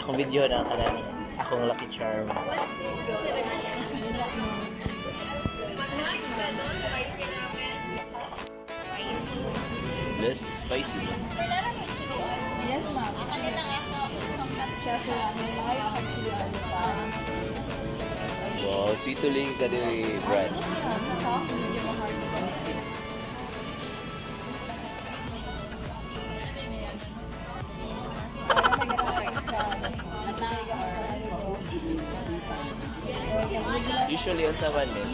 Akong video na kanang akong lucky charm. Less spicy. Yes, ma'am. Siya sa ramen. Ay, chili sa. Wow, sweet tuloy ka ni Brad. Soft, medium, or hard. Usually on sa man, miss.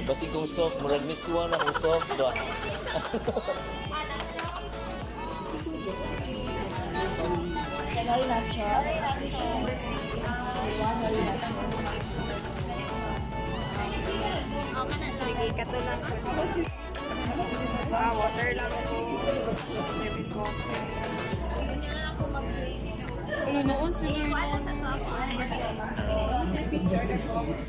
Basi kung soft, murag miss one na kung soft ba? Kanal nachos. One or nachos. Sige, kato lang. Ah, water lang ko. Service water. Ano noon, sir?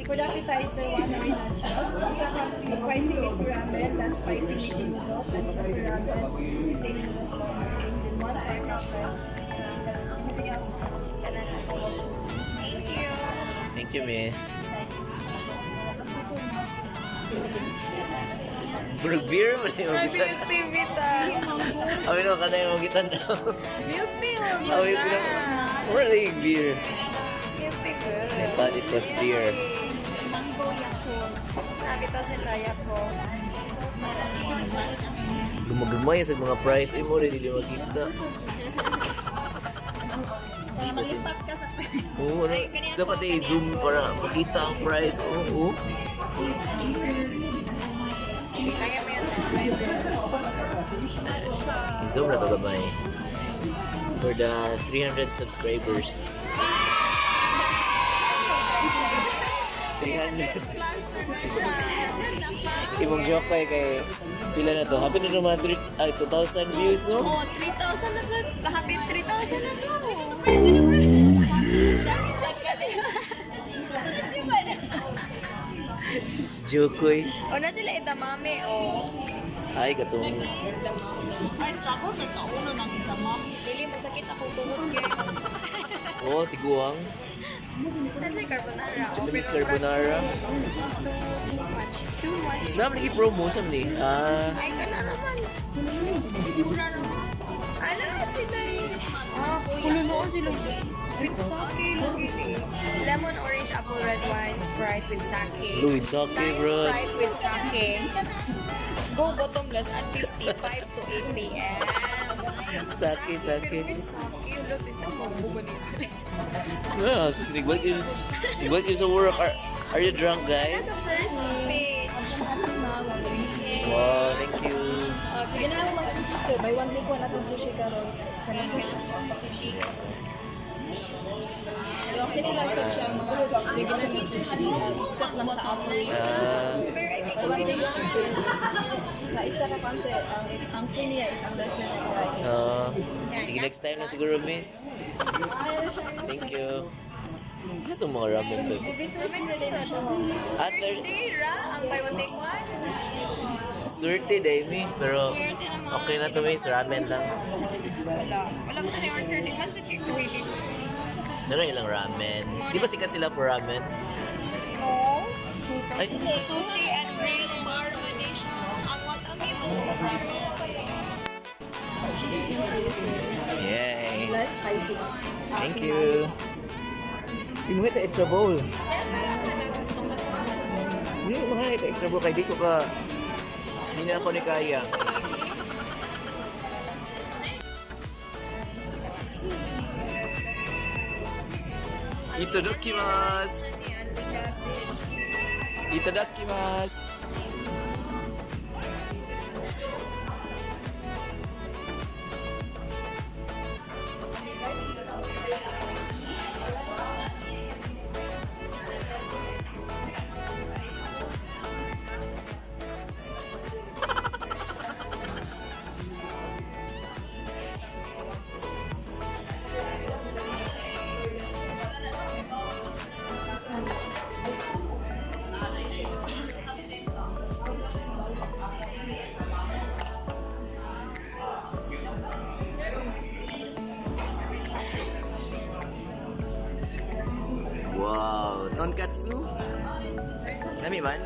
For the appetizer, one or nachos. Isa ka spicy miso ramen, last spicy chicken noodles, and chasu ramen, same noodles po. And then one pork cutlet. Anything else? Kanan. Thank you. Thank you, miss. Murag beer man yung gitan. Milk tea, bita. Amin no, kanay mo gitan daw. Milk tea, mo Amin na. Murag like beer. Milk tea, good. I thought it was beer. Mango Yakult. Sabi to sila Yakult. Gumagumay sa mga price. Ay mo rin dili makita. Para malipat ka sa Oo, ano, Ay, kanina dapat ko, i-zoom kanina ko. para makita ang price. Oo. Kaya mo yan. I-zoom na to gamay. For the 300 subscribers. 300. Plus na na siya. Imong joke kay pila na to? Happy na to mga 3, ay, 2,000 views, no? Oh, 3,000 na to. Happy 3,000 na to. Oh, yeah. Si Jokoy. O na sila edamame, oh. Ay, katong Edamame. Ay, struggle kay kauno ng edamame. Dili, masakit akong tuhod kay. Oh, tiguang. Nasa carbonara. Oh, Japanese pero carbonara. Too, too much. Too much. Naman lagi promo sa ni. Ah, Ay, ka na naman. Mura naman. Ano sila eh? Ah, kulo noon sila. With sake, lagi eh. Lemon, orange, apple, red wine, Sprite with sake. Blue with sake, Lime bro. Sprite with sake. Go bottomless at 55 to 8 p.m. Sake, sake. Pero with sake, wala dito, mabugo dito. Yeah, so tigwag yun sa work. Are you drunk, guys? Nasa first page. Wow, thank you. Okay. Sige na lang mag-sushi, sir. Buy one take one atong sushi karon. Sushi. Pero okay na lang sa siya mga regular na sushi. Set lang sa apple. Ah, Pero I think Buy one take one, sir. Sa isa ka pan, sir, ang free niya is ang lesser na price. ah, sige, next time na siguro, miss. Thank you. Ano itong mga ramen, babe? Every Thursday na din siya. Ah, Thursday ra ang buy one take one. Swerte, Dami. Pero Swerte naman. okay na to, miss. Ramen lang. Wala. Wala ko na order din. Man sa cake really. Ano ilang ramen? Di ba sikat sila for ramen? No. Ay, Sushi and grill bar man eh siya. Ang watami mo tong ramen. Yay. Less spicy. Thank you. Yung mga extra bowl. Hindi mga ito extra bowl kay di ko ka hindi na ako ni kaya. Itadakimasu. Ano ni Andy Cabbage. Itadakimasu. Tonkatsu. Lami man.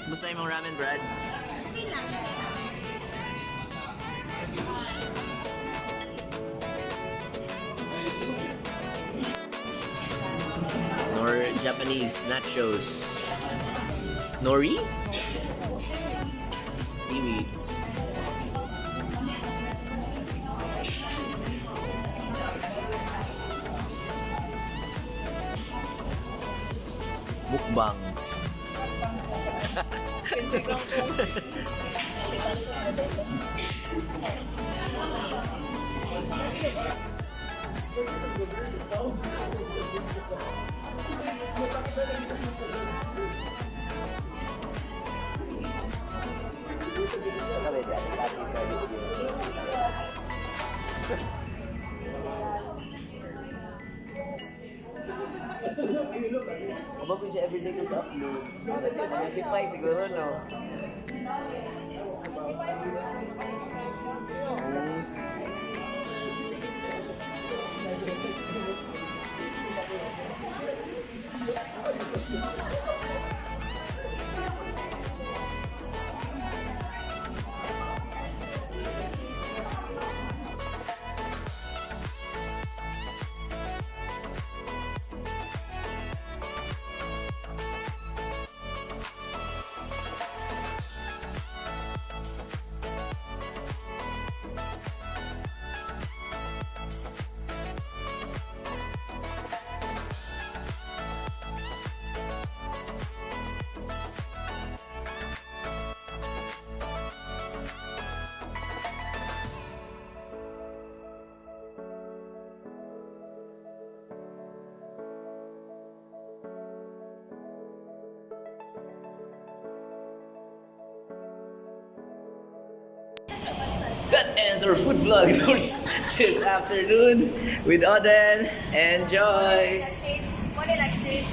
Kumusta imong ramen, Brad? Okay lang. Nor Japanese nachos. Nori? Seaweeds. Mukbang. Aba po siya everyday ko sa upload. Notify siguro, no? That ends our food vlog for this afternoon with Oden and Joyce. Wala like shades.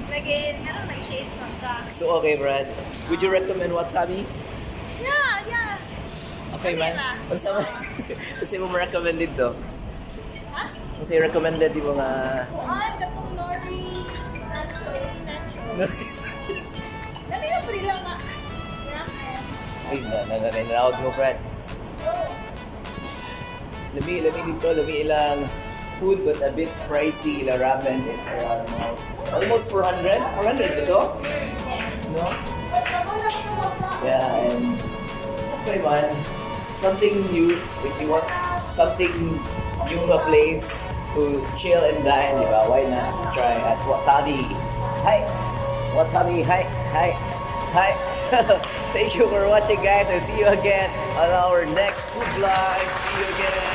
Lagi, meron like shades on ka. So okay, Brad. Would you recommend Watami? Yeah. Okay man. Okay ba? Unsa man? Unsa mo recommend dito? Ha? Unsa yung recommended di mo nga Kuan, katong nori. Nacho, eh, nacho. Dami na free lang nga. Ramen. Ay, na na na na mo, Brad. Go. Lami, lami dito, lami ilang food but a bit pricey. Ila ramen is around almost 400. 400 dito? No? Yeah, and okay man. Something new if you want something new na place to chill and dine, di ba? Why not try at Watami? Hi! Watami, hi! Hi! Hi! Thank you for watching, guys, and see you again on our next food vlog. See you again!